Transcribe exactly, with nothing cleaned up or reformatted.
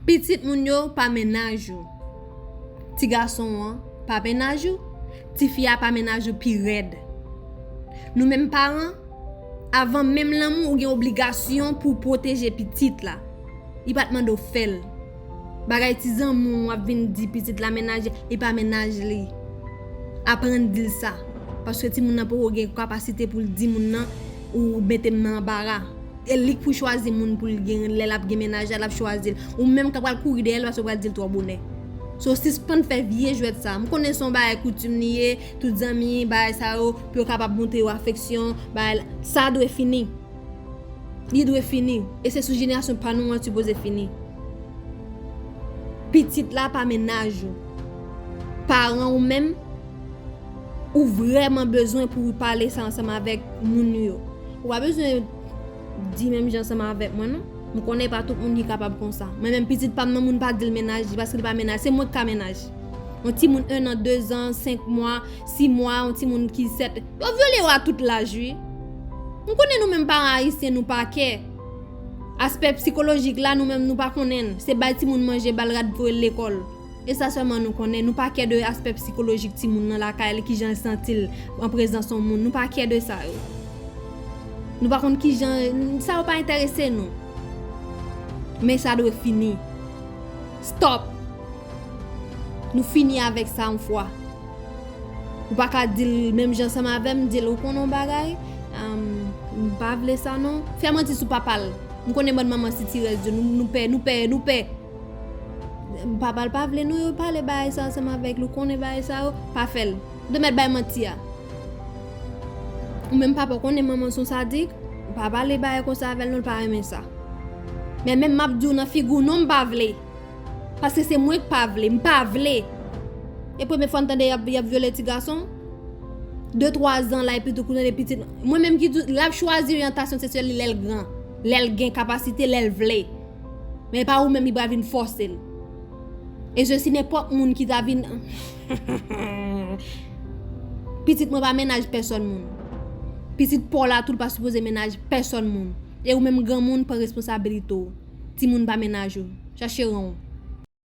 Pitit moun yo pa mennaj ou. Ti gason an pa mennaj ou. Tifi a pa mennaj ou pi rèd. Nou menm paran, avan menm lanmou, ou gen obligasyon pou w pwoteje pitit la. Li pa t mande w fè l. Bagay ti zanmi w ap vin di pitit la mennaj, li pa mennaj li. Aprann di l sa. Paske timoun nan poko gen kapasite pou l di moun nan ou mete m nan anbara. E li k pou chwazi moun pou l gen, lè l ap gen mennaj la, l ap chwazi l. Ou menm k ap pral kouri dèyè l paske w pral di l twò bonè. So, sispann fè vye jwèt sa. M konnen se yon bagay koutim li ye, tout zanmi, bagay sa yo, pou yo kapab montre yo afeksyon, bagay la. Sa dwe fini. Li dwe fini. E se sou jenerasyon pa nou an sipoze fini. Pitit la pa mennaj ou. Paran ou menm, ou vrèman bezwen pou w pale sa ansanm avèk moun yo. Ou pa bezwen di menm jan ansanm avèk mwen, non. M konnen pa tout moun ki kapab konsa. Mwen menm, pitit pa m nan, moun pa di l mennaj li, paske li pa mennaj. Se mwen k ka mennaj. Yon timoun en an, de zan, senk mwa, sis mwa, yon timoun ki sèt. Yo vyole yo a tout laj, wi. M konnen nou menm paran ayisyen, nou pa kè. Aspè sikolojik la, nou menm, nou pa konnen l. Se bay timoun manje, ba l rad, voye l lekòl. E sa sèlman nou konnen. Nou pa kè de aspè sikolojik timoun nan lakay li, kijan l santi l an prezans yon moun. Nou pa kè de sa yo. Nou pa konn kijan, sa yo pa enterese nou. Men sa dwe fini. Stop. Nou fini avèk sa yon fwa. Ou pa ka di l menm jan ansanm avè m, di l ou konnen yon bagay, um, m pa vle sa non. Fè manti sou papa l. M konnen bann manman sitirèz yo, nou, nou pè, nou pè, nou pè. Papa l pa vle nou yo pale bagay sa ansanm avèk li, ou konnen bagay sa yo, pa fè l. Ou te mèt bay manti a. Ou menm papa, ou konnen manman se yon sadik, pa pale bagay konsa avè l non, l pa renmen sa. Men menm m ap di w nan figi w non, m pa vle. Paske se mwen k pa vle, m pa vle. E premye fwa n tande y ap, y ap vyole ti gason. De, twa zan la, epi tou kou tande pitit. Mwen menm ki di, l ap chwazi oryantasyon seksyèl li lè l gran, lè l gen kapasite, lè l vle. Men e pa ou menm ki pral vin fòse l. E se si nenpòt moun ki ta vin. Pitit mwen pa mennaj pèsòn moun. Pitit pa w la tou, l pa sipoze mennaj pèsòn moun. E ou menm granmoun, pran responsabilite w. Timoun pa mennaj ou. Chache ran w.